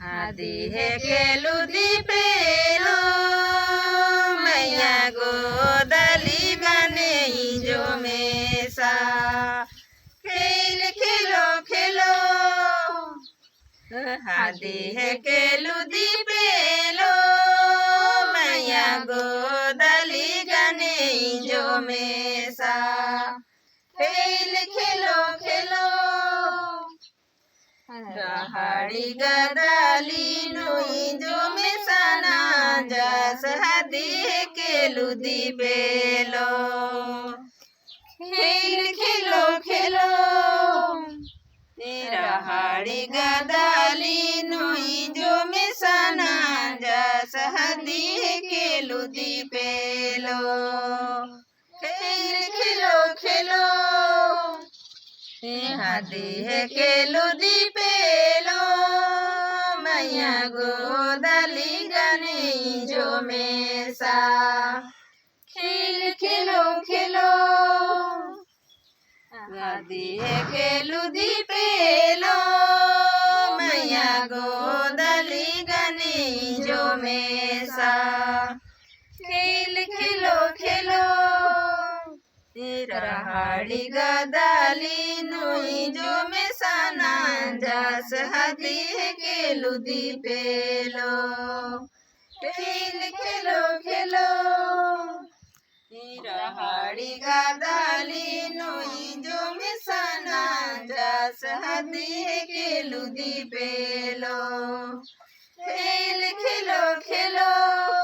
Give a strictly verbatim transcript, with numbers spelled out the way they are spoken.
हदी हेके लुदी पेलो, मइय्याँ गोदली गने इंजो मेसा। खेल खेलो खेलो। हदी हेके लुदी पेलो, मइय्याँ गोदली गने इंजो मेसा। खेल खेलो खेलो। रहड़ी गदली नू इंजो मेसा नंजस, हदी हेके लुदी पेलो। खेल खेलो खेलो। रहड़ी गदली नू इंजो मेसा नंजस, हदी हेके लुदी पेलो। खेल खेलो खेलो। हदी हेके लुदी पेलो, मइय्याँ गोदली गने इंजो मेसा। खेल खेलो खेलो। हदी हेके लुदी पेलो, मइय्याँ गोदली गने इंजो मेसा। खेल खेलो खेलो। रहड़ी गदली नू इंजो मेसा नंजस, हदी हेके लुदी पेलो। खेल खेलो खेलो। रहड़ी गदली नू इंजो मेसा नंजस, हदी हेके लुदी पेलो। खेल खेलो खेलो।